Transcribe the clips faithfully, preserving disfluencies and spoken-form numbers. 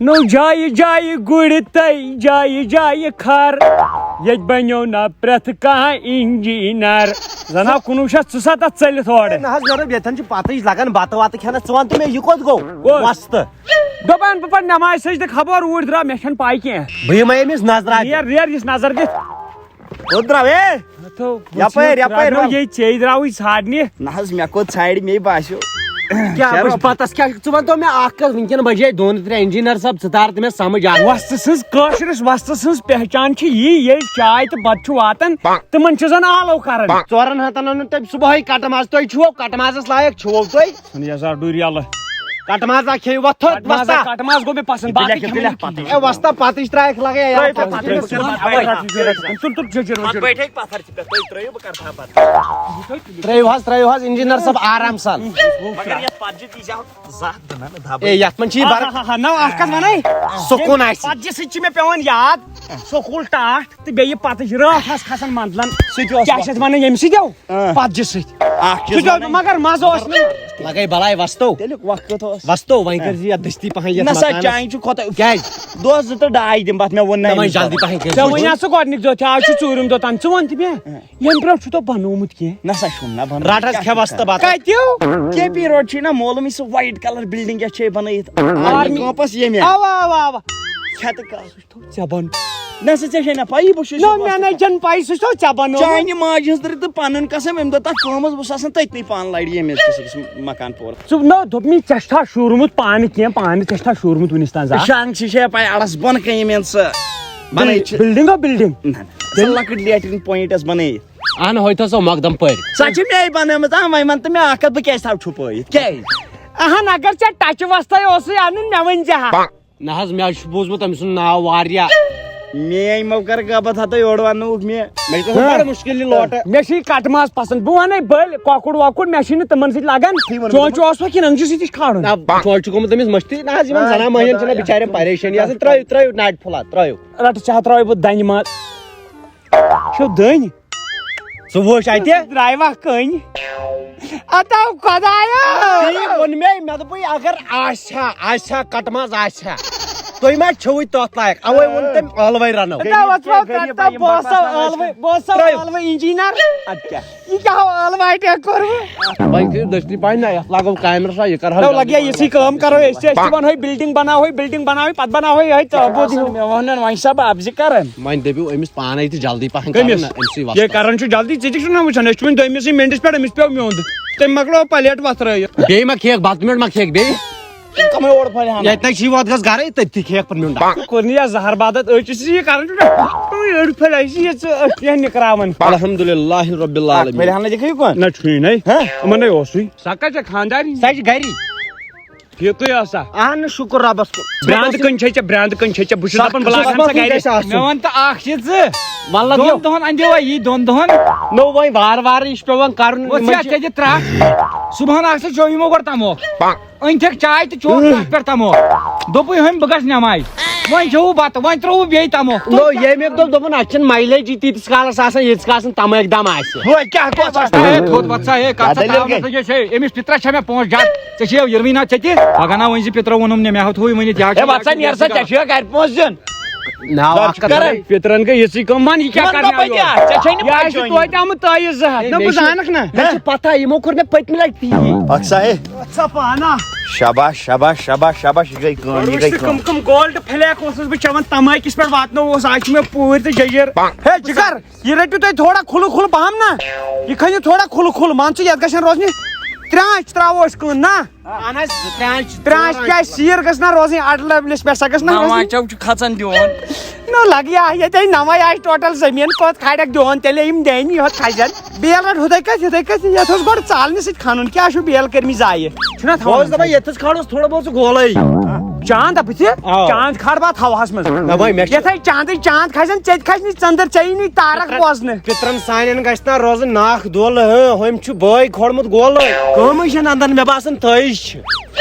نو جایہِ جایہِ گُرۍ تہٕ جایہِ جایہِ کھر، ییٚتہِ بنیو نہ پرٛٮ۪تھ کانٛہہ انجینر۔ زناو کُنوُہ شیٚتھ ژُسَتتھ ژٔلِتھ اورٕ۔ نہ حظ، مےٚ دوٚپ ییٚتٮ۪ن چھِ پتہٕ لگان بتہٕ وتہٕ کھٮ۪نس، ژٕ وَن تہٕ مےٚ، یہِ کوٚت گوٚو؟ کوٚت؟ وۄستہٕ۔ دپان بہٕ پرٕ نماز سجدٕ، خبر اوٗرۍ درٛاو، مےٚ چھَنہٕ پاے کینٛہہ۔ بہٕ یِمے أمِس نظرا دِتھ۔ نیر، نیر، یِس نظر دِتھ۔ کوٚت درٛاو، اے؟ ہتو، یپٲرۍ، وٕچھِو، یپٲرۍ درٛاو۔ یے ژے درٛاوٕے ژھانڈنہِ۔ نہ حظ، مےٚ کوٚت ژھانڈِ، مے باسیو۔ کیٛاہ شرم۔ وٕچھ پتس کیٛاہ چھُکھ ژٕ وَن تو مےٚ اکھ کتھ، وٕنکیٚن بجے دۄن ترٛےٚ، انجینئر صٲب، ژٕ تار تہٕ مےٚ سمجھ اکھ۔ وۄستہٕ سٕنٛز، کٲشرِس وۄستہٕ سٕنٛز پہچان چھِ یی، ییٚلہِ چاے تہٕ بتہٕ چھُ واتان، تِمن چھِ زن آلو کران۔ ژورن ہتن اوٚنُن تٔمۍ صبحٲے کٹہٕ ماز، تُہۍ چھُو کٹہٕ مازس لایق، چھُوو تُہۍ؟ ژھٕن یزار ڈُرۍ یلہٕ۔ کٹہٕ مازا کھیٚیِو، وۄتھ تھوٚد، کٹہٕ مازا، وۄستا۔ کٹہٕ ماز گوٚو مےٚ پسنٛد، تُلہِ باقٕے کھٮ۪مہٕ نہٕ کینٛہہ۔ اے، وۄستا، پتٕچ ترٛایکھ لگے، اے، ترٛٲیِو، ترٛٲیِو، ترٛٲیِو، ترٛٲیِو، ترٛٲیِو۔ تُل، تُل، جُل، جُل، جُل۔ پتہٕ بیٹھے پتھر تہِ پٮ۪ٹھ، تُہۍ ترٛٲیِو، بہٕ کرٕ تھاو پتہٕ۔ ترٛٲیِو حظ، ترٛٲیِو حظ، انجینئر صٲب، آرام سان۔ مگر یتھ پتجہِ دی زیو زہر دٕنن دبہٕ۔ اے، یتھ منٛز چھِ یہِ بر- آ، ہا، ہا، نہ، اکھ کتھ ونے۔ سکوٗن آسہِ۔ پتجہِ سۭتۍ چھِ مےٚ پٮ۪وان یاد، سکوٗل ٹاٹھ۔ تہٕ بیٚیہِ پتہٕ چھِ رٲتھ حظ کھسان منزلن۔ سُہ تہِ اوس کیٛاہ چھِ اَتھ وَنان ییٚمہِ سۭتۍ یو؟ آ۔ پتجہِ سۭتۍ۔ اکھ سُہ چیٖز تہِ اوس، وَنان۔ مگر مزٕ اوس نہٕ۔ لگے بلاے وستو۔ تیٚلہِ وقت اوس۔ وستو، وۄنۍ کٔرۍ زِ یتھ دٔستی پہن یتھ نہ سا، مکانس۔ چانہِ چھُ کھۄتہٕ۔ کیٛازِ؟ دۄہ زٕ تہٕ ڈاے دِمہٕ پتہٕ مےٚ ووٚن نہ نہ، وۄنۍ أمِس جلدی دۄہس۔ پہن کٔرۍ زِ۔ ژےٚ وۄنۍ آسہٕ گۄڈٕنِکۍ دۄہ تہِ، آز چھُ ژوٗرِم دۄہ تام، ژٕ وَن تہِ مےٚ، اۭں۔ ییٚمہِ برٛونٛہہ چھُ تۄہہِ بنومُت کینٛہہ؟ نہ سا چھُم نہ بنومُت۔ رٹ حظ کیٛاہ کھےٚ چھُ وستہٕ کران؟ بتہٕ۔ کتہِ؟ کے پی روڈ چھُے نہ معلوم، یُس سُہ وایٹ کلر بلڈنگ یۄس چھے بنٲیِتھ۔ آرمی۔ آرمی کیمپس ییٚمہِ۔ اوا، اوا، اوا۔ کھٮ۪تہٕ کر۔ ژےٚ بن۔ نہ سا، ژےٚ چھے نہ پَیی، بہٕ چھُس نہ، یہِ مےٚ نہ وَسان۔ چھَنہٕ پَیی، سُہ چھُ ژےٚ بنومُت۔ چانہِ ماجہِ ہٕنٛز تہٕ پَنُن قسم، أمۍ دۄہ تَتھ کٲمَس بہٕ چھُس آسان تٔتنٕے پانہٕ لَرِ ییٚمہِ أکِس أکِس مکان پورٕ۔ ژٕ نہ دوٚپ مےٚ، ژےٚ چھا شوٗرمُت پانہٕ کینٛہہ؟ پانہٕ ژےٚ چھا شوٗرمُت وُنِس تام زانٛہہ؟ شانٛگ چھِ چھے پَے اَڑَس بۄن کَنہِ یِم یِن سُہ بَنٲیِتھ چھِ۔ بِلڈِنٛگ ہا بِلڈِنٛگ؟ نہ، نہ، سۄ لۄکٕٹ لیٹرِن پوینٛٹ ٲس بَنٲیِتھ۔ اَہَن، ہۄتھ ٲس سۄ مۄقدم پٲرۍ۔ سۄ چھِ مے بَنٲومٕژ، آ، وۄنۍ وَن تہٕ مےٚ اَکھ کَتھ، بہٕ کیٛازِ تھاوٕ چھُپٲیِتھ؟ کیٛازِ؟ اَہَن، اگر ژےٚ ٹَچہِ وۄستَے اوسُے اَنُن، مےٚ ؤنۍ زِ ہا۔ نہ حظ، مےٚ حظ چھُ بوٗزمُت أمۍ سُنٛد ناو واریاہ۔ میٲنۍ مو کر غٲبت ہتو یورٕ وننوُکھ مےٚ۔ مےٚ چھُ گژھان بڑٕ مُشکِل یہِ لوٹہٕ۔ مےٚ چھِ یہِ کٹہٕ ماز پسنٛد۔ بہٕ ونے بٔلۍ کۄکُر وۄکُر، مےٚ چھِنہٕ تِمن سۭتۍ لگان۔ ٹھیٖک ووٚن۔ چونچہٕ اوسوا کِنہٕ أنٛجہِ سۭتۍ چھِ کھارُن؟ نہ، چونچہٕ چھُ گوٚمُت أمِس مٔشتٕے۔ نہ حظ، یِمن آ، زنان مٔہنِین خۄدایا۔ چھِنہ بِچارٮ۪ن پریشٲنی آسان۔ ترٲیِو، ترٲیِو ناٹہِ پھوٚلہ، ترٲیِو۔ رٹہٕ ژےٚ ہا ترٛاوَے بہٕ دَنہِ منٛز۔ چھو دٔنۍ۔ ژٕ وٕچھ اَتہِ۔ درٛایوا کٔنۍ؟ اتاو خۄدایا۔ تی ووٚن مےٚ، مےٚ دوٚپُے اگر آسہِ ہا، آسہِ ہا کٹہٕ ماز آسہِ ہا، تُہۍ ما چھِوٕے تَتھ لایق؟ اَوَے ووٚن تٔمۍ ٲلوَے رَنو۔ اتاو، اتاو، غریٖب اتاو، بہٕ آسہٕ ٲلوَے، بہٕ آسہٕ ترٛٲیِو۔ ٲلوَے انجینر۔ اَدٕ کیٛاہ؟ یہِ کیٛاہ ہو ٲلوٕ آیٹم کوٚروٕ؟ وۄنۍ کٔرِو دٔچھنہِ پاے نہ، یَتھ لاگو کامہِ رژھا، یہِ کَرہو نو جلدی لگیا پَہَن یِژھٕے کٲم۔ کٲم کرو أسۍ، أسۍ تہِ وَنہوے بِلڈِنٛگ بَناوہوے، بِلڈِنٛگ بَناوٕے، پَتہٕ بَناوہوے یِہوٚے تہٕ بوٚد ہیوٗ۔ مےٚ وَنَن وۄنۍ سا بہٕ اَپزِ کَرَن۔ وۄنۍ دٔپِو أمِس پانَے تہِ جلدی پَہَن کٔمِس؟ کَرُن نہ، أمسٕے یے وۄستَس۔ کَران چھُ جلدی، ژٕ تہِ چھُکھ نہ وٕچھان، أسۍ چھِ وٕنہِ دوٚیمِسٕے مِنٹَس پٮ۪ٹھ، أمِس پیوٚو میوٚنٛد۔ تٔمۍ مۄکلوو پَلیٹ وۄتھرٲیِتھ۔ بیٚیہِ ما کھیٚکھ بَتہٕ میوٚنٛڈ ما کھیٚکھ بیٚیہِ؟ کمٕے اوٚڑ پھلہِ ہنا۔ ییٚتہِ نَے چھِ یہِ وَتھ گژھ گَرَے، تٔتھی کھیٚکھ پَتہٕ میوٚنٛڈ۔ کوٚر نہٕ یَتھ زَہر بادَت أچھ، یہِ چھِ یہِ کَران چھُ نہ۔ أڑۍ پھلۍ آسہِ یہِ ژٕ أچھ کینٛہہ نِکراوان۔ الحمدللہ رب العالمین۔ پھلہِ ہنا لیکھے یہِ کۄن؟ نہ چھُے نَے۔ ہہ؟ یِمَن نَے اوسُے۔ سۄ کَتہِ چھےٚ خانٛدارِنۍ؟ سۄ چھِ گَری۔ یہِ تُہۍ آسا؟ اہن شُکر رۄبس کُن۔ برٛانٛد کٔنۍ چھے ژےٚ، برٛانٛد کٔنۍ چھے ژےٚ، بہٕ چھُس دَپان بہٕ لاگہٕ ہن سۄ گَرِ۔ مےٚ وَن تہٕ اَکھ چیٖز ژٕ۔ وَلہٕ دۄن دۄہَن اَندیو یی دۄن دۄہَن۔ نو وۄنۍ وارٕ وارٕ یہِ چھُ پٮ۪وان کَرُن۔ وۄتھ یِمَن ژےٚ چھِ ژےٚ دِ ترٛٹھ۔ صُبحَن آسہٕ چیٚو یِمو گۄڈٕ تَموکھ۔ أنۍ تھٮ۪کھ چاے تہٕ چوب تَتھ پٮ۪ٹھ تَموکھ۔ دوٚپُے ہُمۍ بہٕ گژھٕ نٮ۪ماے۔ وۄنۍ چیوٚوُ بَتہٕ، وۄنۍ ترٛووُ بیٚیہِ تَموکھ۔ نو ییٚمہِ دوٚپ، دوٚپُن اَتھ چھَنہٕ مایلیجی تیٖتِس کالَس آسان، ییٖتِس کالَس نہٕ تَمٲکۍ دَم آسہِ۔ ہُہ کیٛاہ گوٚو؟ وۄتھ ژٕ اَتھ دٔلیٖل گٔے؟ أمِس پِترَس چھا مےٚ پونٛسہٕ زیادٕ؟ ژےٚ چھے یِروٕنی نا ژےٚ تہِ؟ پَگاہ نا ؤنۍ زِ پِترَو ووٚنُم نہ، مےٚ ہاوتھ ہُے ؤنِتھ یا ہے، وَتھ سا، نیر سا، ژےٚ چھُیا گَرِ پونٛسہٕ دیُن؟ ناو اَکھ کَتھ۔ پِترَن گٔے یِژٕے کٲم، وَن یہِ کیٛاہ وَن کَرنہِ دَپَے آیوو؟ کیٛاہ؟ ژےٚ چھے نہٕ یہِ پَے آسہِ چٲنی۔ توتہِ آمُت تٲیٖز زٕ ہَتھ۔ ہے، نہ، مےٚ بہٕ چھِ، زانَکھ نہ۔ مےٚ چھِ پَتہ، یِمو کوٚر مےٚ پٔتمہِ لَٹہِ تی۔ اَکھ سا ہے۔ وَتھ سا پانہ۔ شاباش، شاباش، شاباش، شاباش، یہِ گٔے کٲم، یہِ گٔے وٕچھ ژٕ کٲم۔ کٕم، کٕم گولڈ فلیک اوسُس بہٕ چٮ۪وان، تَمٲکِس پٮ۪ٹھ واتنووُس، آز چھِ مےٚ پوٗرۍ تہٕ جٔجِر۔ ہے، جِگر، یہِ رٔٹِو تُہۍ تھوڑا کھُلہٕ کھُلہٕ پَہَم نا۔ یہِ کھٔنِو تھوڑا کھُلہٕ کھُلہٕ، مان ژٕ، یَتھ گژھن روزنہِ ترٛانٛچ ترٛاوو أسۍ کٕن نا۔ اہن حظ، ترٛانٛچ، ترٛانٛچ ژور کیٛازِ آنچہِ۔ سیٖر گٔژھ نا روزٕنۍ اَڈٕ لیولِس پٮ۪ٹھ، سۄ گٔژھ نا نَو روزٕنۍ۔ آنچو چھُ کھژان دیُن۔ نو لگہِ یا ییٚتے نَوَے آسہِ ٹوٹل زٔمیٖن، کوٚت کھالٮ۪کھ دیُن تیٚلے یِم دینہِ یوت کھسن۔ بیل رَٹ ہُتھے کٔتھۍ، یِتھے کٔتھۍ، یَتھ اوس گۄڈٕ ژالنہِ سۭتۍ کھنُن، کیٛاہ چھُ بیل کٔرمٕتۍ ضایہِ؟ چھُنہ بہٕ تھاوان اوسُس دَپان ییٚتھَس کھالوس تھوڑا بہت سُہ گولَے۔ چاند اَپُز یہِ؟ آ۔ چاند کھار بہٕ اَتھ ہواہَس منٛز۔ نہ وۄنۍ مےٚ چھِ یَتھَے چاندٕے چاند کھسن، ژےٚ تہِ کھسنٕے ژٔندٕر، ژےٚ یی نہٕ تارَک پِترَن، بوزنہٕ۔ پِترَن سانٮ۪ن گژھِ نہ روزُن ناکھ دۄل، ہہ، ہُمۍ چھُ بٲے کھولمُت گولہٕ۔ کٲمٕے چھَنہٕ اَندَن، مےٚ باسان تٔج چھِ۔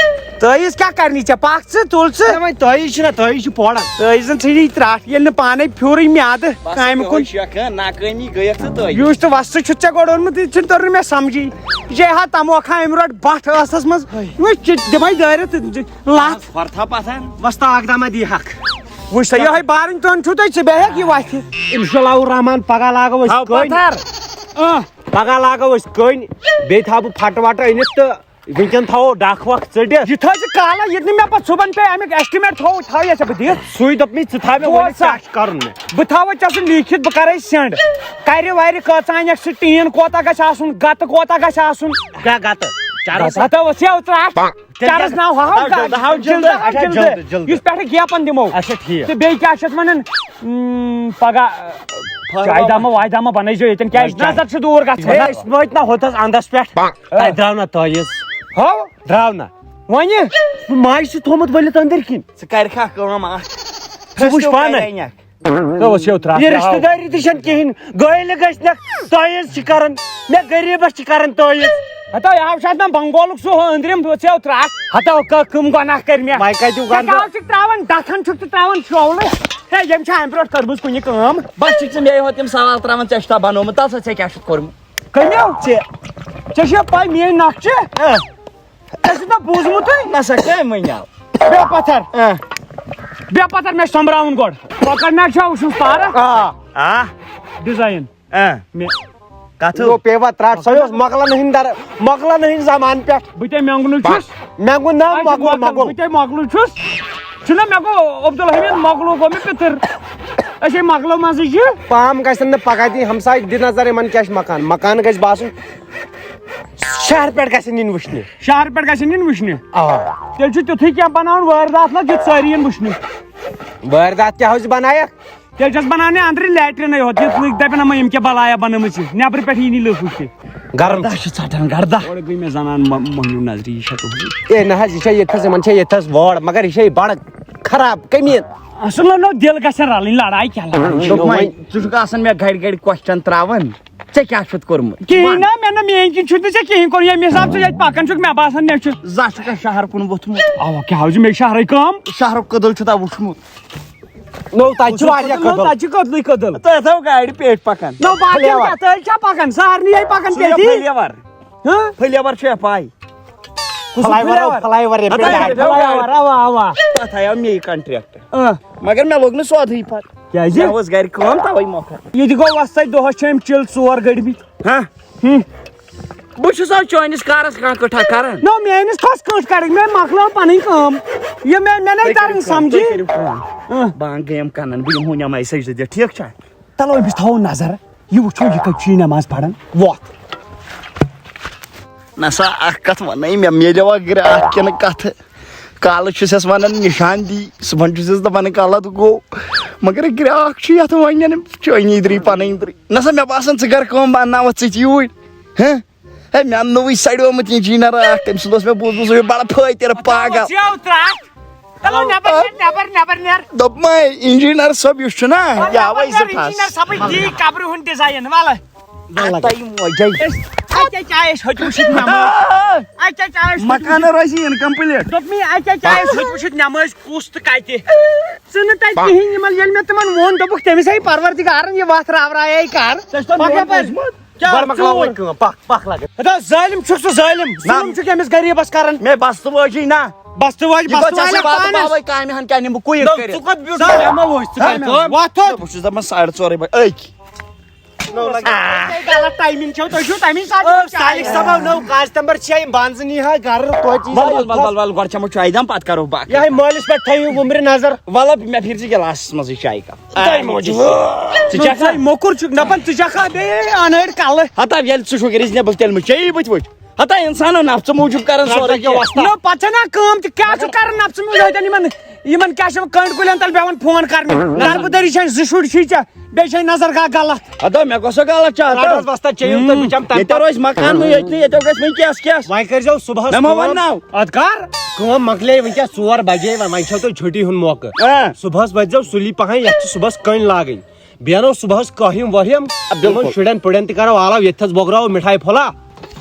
تٲویٖز کیٛاہ کرنی ژےٚ؟ پکھ ژٕ، تُل ژٕ۔ ہے، وۄنۍ تٲویٖز چھِنہ، تٲویٖز چھِ پوران۔ تٲویٖزن ژھٕنی ترٛٹھ، ییٚلہِ نہٕ پانے پھیورٕے میادٕ کامہِ کُن۔ شیخ، ناکٲمی گٔیَکھ ژٕ تٲویٖز۔ یُس تہٕ وۄستہٕ چھُتھ ژےٚ گۄڈٕ اوٚنمُت، یہِ چھُنہٕ توٚرُے مےٚ سمجھی۔ یہِ چھے ہا تموکھا أمۍ رٔٹ بٹھ ٲسس منٛز۔ وٕچھ، یہِ دِمے دٲرِتھ لتھ۔ کھۄر تھاو پتھر۔ وۄستہٕ اکھ دما دی حق۔ وٕچھ سا، یِہوٚے بارٕنۍ تۄن چھُو تۄہہِ، ژٕ بیٚہکھ یہِ وتھِ۔ انشاء اللہ الرحمن، پگاہ لاگو أسۍ تھاو کٔنۍ۔ پتھر۔ اۭں۔ پگاہ لاگو أسۍ کٔنۍ، بیٚیہِ تھاوٕ بہٕ پھٹہٕ وٹہٕ أنِتھ تہٕ وٕنکٮ۪ن تھاوو ڈکھ وکھ ژٔٹِتھ۔ یہِ تھٲے ژٕ کالہ، ییٚتہِ نہٕ مےٚ پتہٕ صُبحن پیٚیہِ امیُک estimate تھوو، تھاوٕ یَژھا بہٕ دِتھ۔ سُے دوٚپ مےٚ، ژٕ تھاو مےٚ بوز ؤنِتھ سا۔ کیٛاہ چھُ کرُن مےٚ۔ بہٕ تھاوٕ ژےٚ سُہ لیٖکھِتھ، بہٕ کرے send۔ کرِ وارِ کۭژاہ انکھ ژٕ، ٹیٖن کوتاہ گژھِ آسُن، گتہٕ کوتاہ گژھِ آسُن۔ کیٛاہ گتہٕ؟ چرس؟ گتہٕ اوس یہِ ترٛٹھ۔ تیٚلہِ چرس کیٛاہ؟ ناو ہاو ہاو گتہٕ۔ جلدٕ، ہاو اچھا، جلدٕ، جلدٕ، اچھا، جلدٕ۔ جلدٕ۔ یُس پٮ۪ٹھٕ گیپن دِمو۔ اچھا، ٹھیٖک۔ تہٕ بیٚیہِ کیٛاہ چھِ اتھ ونان؟ اۭں، پگاہ فارم چایہِ دامہ وایہِ دامہ بنٲیزیو ییٚتٮ۪ن، کیٛازِ چایہِ۔ نظر چھِ دوٗر گژھان۔ ہے، أسۍ وٲتۍ نہ ہوٚتس اندس پٮ۪ٹھ۔ تتہِ درٛاو نہ تٲویٖز۔ ہو؟ درٛاو نہ۔ وۄنۍ؟ ماجہِ چھُ تھوٚمُت ؤلِتھ أنٛدٕرۍ کِنۍ۔ ژٕ کرکھا کٲم اکھ؟ ژٕ وٕچھ پانے۔ ژٕ وٕچھ یہِ ترٛٹھ، یہِ یہِ رشتہٕ ہاو۔ دٲری تہِ چھنہٕ کِہینۍ۔ گٲلۍ گژھِ نہ، تٲویٖز چھِ کران۔ مےٚ غریٖبس چھِ کران تٲویٖز۔ ہتو، یہِ ہاو چھُ اتھ نہ بنگولُک سُہ ہُہ أنٛدرِم، ژےٚ ترٛٹھ۔ ہتو، کٔ-، کٕم گۄناہ کٔرۍ مےٚ؟ وۄنۍ کتہِ ژےٚ گۄناہ؟ کیٛاہ چھُکھ ترٛاوان؟ ڈتھن چھُکھ ژٕ ترٛاوان شولہٕ؟ ہے، ییٚمۍ چھِ امہِ برونٛٹھ کٔرمٕژ کُنہِ کٲم؟ بس چھُکھ ژٕ مےٚ یوت یِم سوال ترٛاوان، ژےٚ چھُ تھا بنومُت، تل سا، ژےٚ کیٛاہ چھُتھ کوٚرمُت؟ کٔمۍ؟ ژےٚ۔ ژےٚ چھےٚ پَے میٛٲنۍ نقشہٕ؟ اۭں۔ ژےٚ چھُتھ نہ بوٗزمُتٕے؟ نہ سا، کٔمۍ ؤنیو؟ بیٚہہ پتھر۔ اۭں۔ بیٚہہ پتھر، مےٚ چھُ سۄمبراوُن گۄڈٕ۔ کۄکر ناگ چھا وٕچھُن پارٕ؟ آ۔ آ۔ ڈیزاین۔ اۭں۔ مےٚ۔ کتھ؟ نو پیوا ترٛٹھ، سۄ اوس مۄغلن ہٕنٛدۍ در-، مۄغلن ہٕنٛدۍ زمانہٕ پٮ۪ٹھ۔ بہٕ تہِ مۄنٛگلہٕ چھُس۔ مےٚ گوٚو ناو بہٕ چھُس مۄغل، مۄغل، مۄغل۔ بہٕ تہِ مۄغلہٕ چھُس۔ چھُنہ مےٚ گوٚو عبدالحمید مۄغلو گوٚو مےٚ پِتٕر۔ أسے مۄغلو منٛزٕے چھِ۔ پام گژھن نہٕ پگاہ دِنۍ ہمساے، دِ نظر یِمن کیٛاہ چھُ مکان۔ مکان گژھِ باسُن شہرٕ پٮ۪ٹھ گژھن یِنۍ وٕچھنہِ۔ شہرٕ پٮ۪ٹھ گژھن یِنۍ وٕچھنہِ۔ آ۔ تیٚلہِ چھُ تیُتھُے کینٛہہ بناوُن وٲرۍ راتھ لگ، یُتھ سٲری یِن وٕچھنہِ۔ وٲرۍ راتھ کیٛاہ حظ بنایکھ؟ تیٚلہِ چھَس بَناونہِ أنٛدرٕ لیٹرِنٕے یوت، یُتھ لُکھ دَپن، "اَما یِم کیٛاہ بَلایا بَنٲومٕژ چھِ، نٮ۪برٕ پٮ۪ٹھ یی نہٕ لُکھ وٕچھِنہِ۔" گرم۔ گردہ چھِ ژَٹان، گردہ۔ گۄڈٕ گٔے مےٚ زَنان مۄ-، مۄہنیوٗ نظرِ، یہِ چھےٚ تُہٕنٛز۔ ہے نہ حظ، یہِ چھےٚ ییٚتہِ تھَس، یِمَن چھےٚ ییٚتہِ تھَس وٲر، مگر یہِ چھےٚ یہِ بَڑٕ خراب کٔمیٖن۔ اَصٕل نو دِل گژھن رَلٕنۍ، لڑاے کیٛاہ لڑاے چھِ؟ دوٚپمَے، ژٕ چھُکھ آسان مےٚ گھڑِ گھڑِ question ترٛاوان، ژےٚ کیٛاہ چھُتھ کوٚرمُت؟ کِہیٖنۍ نہ، مےٚ نہ، میٛٲنۍ کِنۍ چھُنہٕ ژےٚ کِہیٖنۍ کوٚرمُت، ییٚمہِ حساب ژٕ ییٚتہِ پَکان چھُکھ، مےٚ باسان مےٚ چھُ۔ زانٛہہ چھُکھا شہر کُن ووٚتھمُت؟ اَوا، کیٛاہ حظ چھُ مےٚ شہرٕے کٲم؟ شہرُک کٔدٕل چھُ تۄہہِ وُچھمُت؟ نو، تتہِ چھُ واریاہ نو، کٔدٕل۔ تتہِ چھُ کٔدلٕے کٔدٕل۔ تۄہہِ تھٲو گاڑِ پیٹہِ پکان۔ نو، باقین فلیور۔ کیٛاہ؟ تۄہہِ چھا پکان؟ سارنٕے یے پکان سُہ چھُ پیٹی۔ فلیور۔ ہاں؟ فلیور چھُ یہِ پاے۔ کُس فلیور، فلیور؟ فلیور، یہِ ہتا پیٹہِ۔ یہِ فلیور، اوا، اوا۔ تتھ آیو مے کنٹریکٹ۔ اۭں۔ مگر مےٚ لوٚگ نہٕ سودٕے پتہٕ۔ کیٛازِ؟ مےٚ اوس گرِ کٲم، توے مۄکھ۔ یہِ تہِ گوٚو وۄستَے دۄہس چھِ أمۍ چِل ژور گٔڑمٕتۍ۔ ہاں؟ ہُم۔ بہٕ چھُسا چٲنِس کارس کانٛہہ کٔٹھا کران؟ نو، میٲنِس کۄس کٔٹھ کرٕنۍ؟ مےٚ مۄکلٲو پنٕنۍ کٲم۔ یہِ مےٚ، مےٚ نَے تُہۍ کٔرِو تران کٲم، سمجھی۔ تُہۍ کٔرِو کٲم۔ اۭں۔ بانٛگ گٔیم کنن، بہٕ یِمہٕ ہُہ نٮ۪ماز سجدٕ دِتھ، ٹھیٖک چھا؟ چلو، أمِس تھاوو نظر۔ یہِ وٕچھو، یہِ کَتہِ چھُ یہِ نٮ۪ماز پران۔ وۄتھ۔ نسا، اکھ کتھ ونے مےٚ، میلیوا گرٛاکھ کِنہٕ کتھٕ؟ کالہٕ چھُس یَس ونان نشان دی، صُبحن چھُس یَس دپان غلط گوٚو، مگر گرٛاکھ چھُ یتھ وۄنۍ چٲنی درٕے پنٕنۍ درٕے۔ نسا مےٚ باسان ژٕ کر کٲم، بہٕ انناوتھ ژٕ تہِ یوٗرۍ۔ ہہ؟ ہے، مےٚ اننووُے سڑیومُت engineer اکھ، تٔمۍ سُنٛد اوس مےٚ بوٗزمُت، سُہ چھُ بڑٕ پھٲتِر پاگل۔ ژیو ترٛٹھ۔ چلو، نٮ۪بر نیر، نٮ۪بر، نٮ۪بر نیر۔ دوٚپمَے، engineer صٲب یُس چھُ نا، یہِ آوَے زٕ ٹھَس۔ Engineer صٲبٕے دی قبرِ ہُنٛد design، وَلہٕ۔ وَلہٕ۔ تۄہہِ موجے۔ اَتہِ کیٛاہ ٲسۍ ہُتہِ وٕچھِتھ نٮ۪مٲزۍ؟ اَتہِ کیٛاہ ٲسۍ ہُتہِ مکانہٕ وٕچھِتھ؟ روزِ incomplete۔ دوٚپمَے، اَتہِ کیٛاہ ٲسۍ ہُتہِ وٕچھِتھ نٮ۪مٲزۍ کُس تہٕ کَتہِ؟ ژٕ نہٕ تَتہِ کِہیٖنۍ، یِمَن ییٚلہِ مےٚ تِمَن ووٚن، دوٚپُکھ، تٔمِس ہے پروردگارَن یہِ وَتھ راورایے کَر۔ ژےٚ چھُتھ پَکھ مےٚ یَپٲرۍ۔ بوٗزمُت؟ کیٛاہ گۄڈٕ مۄکلاو ژوٗر؟ وۄنۍ کٲم، پَکھ، پَکھ لَگَن۔ ہتا ظٲلِم چھُکھ ژٕ ظٲلِم، نہ۔ ظُلُم چھُکھ أمِس غریٖبَس کَران۔ مےٚ بَستہٕ وٲجی نہ۔ بَستہٕ وٲج، یہِ بَستہٕ گوٚو ژےٚ والیٚو سۭتۍ واتہٕ پانَس۔ باوَے کامہِ ہَن کیٛاہ نِمہٕ بہٕ کُیِک ظٲلِم کٔرِتھ؟ ژٕ کَتھ بیوٗٹھ ظٲلِم۔ ظٲلِم؟ وۄتھ تھوٚد۔ بہٕ چھُس دَپان ساڑٕ ژورَے بَجہِ، أکۍ۔ نو لَگہِ۔ تۄہہِ غلط timing چھو، تۄہہِ چھُو تَمی ساتہٕ او، سالِک صٲبَو، نو کاسٹمَر چھِ یِم بانزٕ نی ہا گَرٕ توتہِ یی وَل، سا وَل، وَل، یوٚتھَس۔ وَل، وَل، گۄڈٕ چٮ۪مو چایہِ دام، پَتہٕ کَرو باقٕے۔ یِہوٚے مٲلِس پٮ۪ٹھ تھٲیِو وُمبرِ نظر۔ وَلہٕ مےٚ پھِر زِ گِلاسَس منٛزٕے چایہِ کَپ۔ تۄہہِ موٗجوٗب۔ ژٕ چھَکھ ژٕ موٚکُر چھُکھ، دَپان ژٕ چھَکھ ہا بیٚیہِ اَنہٕ أڑۍ کَلہٕ۔ ہتا ییٚلہِ ژٕ چھُکھ رِزنیبٕل، تیٚلہِ مہٕ چیٚیی بٕتھِ وٕتھِ۔ ہتا اِنسانَن نَفژٕ موٗجوٗب کَران سورُے کینٛہہ۔ نہ، پَتہٕ چھَنہ کٲم تہِ، کیٛاہ چھُ کَران نَفژٕ موٗجوٗب؟ ہَتٮ۪ن یِمَن، یِمَن کیٛاہ چھِ یِمَن کٔنٛڈۍ کُلٮ۪ن تَل بیٚہوان فون کَرنہِ؟ گَرٕ بہٕ دٔری چھَنہٕ زٕ شُرۍ چھِ ژےٚ، بیٚیہِ چھَے نظر گاہ غلط۔ ہتا مےٚ گوٚو سا غلط چھا؟ رَٹ حظ وۄستا، چیٚیِو تُہۍ، بہٕ چَمہٕ تَمہِ ییٚتہِ پَتہٕ۔ روزِ مکان وۄنۍ یٔتنٕے، ییٚتہِ گژھِ وۄنۍ کیٛاہ کیٛاہ؟ وۄنۍ کٔرۍزیو صُبحَس مےٚ ما کٲم۔ وَنناو۔ اَدٕ کَر؟ کٲم مۄکلے وٕنکیٚس ژور بجے، وۄنۍ، وۄنۍ چھو تۄہہِ چھُٹی ہُنٛد موقعہٕ۔ آ۔ صُبحَس وٲتۍزیو سُلی پَہَن، یَتھ چھِ صُبحَس کٔنۍ لاگٕنۍ۔ بیٚیہِ اَنو صُبحَس کٲہِم وٲہِم، آ، بِلکُل۔ یِمَن شُرٮ۪ن پُرٮ۪ن تہِ کَرو آلو، ییٚتہِ تھَس بٲگراوو مِٹھایہِ پھوٚلہ۔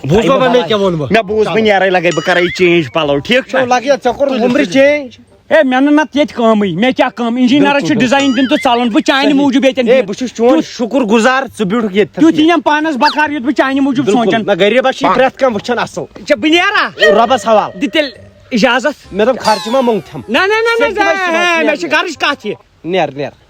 بوٗز بابا، مےٚ کیٛاہ ووٚن بہٕ؟ مےٚ بوٗز، وۄنۍ نیرے لگے، بہٕ کرے چینج پلو، ٹھیٖک چھا؟ ژٕ لگہِ ژےٚ کوٚر وُمرِ چینج۔ ہے، مےٚ نہٕ نتہٕ ییٚتہِ کٲمٕے، مےٚ کیٛاہ کٲم؟ انجینئرس چھُ بِلکُل۔ ڈیزاین دیُن تہٕ ژلُن، بہٕ چانہِ موٗجوٗب ییٚتٮ۪ن ہے، بہٕ چھُس چون شُکُر گُزار، ژٕ بیوٗٹھُکھ ییٚتہِ تھَس تیُتھ یِنٮ۪م پانس بکار، یُتھ بہٕ چانہِ موٗجوٗب بِلکُل۔ سونٛچن۔ نہ، غریٖبس چھِ پرٛٮ۪تھ کانٛہہ وٕچھان اصٕل۔ ژےٚ بہٕ نیرا؟ رۄبس حوال۔ دِ تیٚلہِ اجازت۔ مےٚ دوٚپ، خرچہِ ما موٚنگتھم۔ نہ، نہ، نہ، نہ، ژےٚ تہِ ما چھِ نہ، مےٚ چھِ گرٕچ کتھ یہِ۔ نیر، نیر۔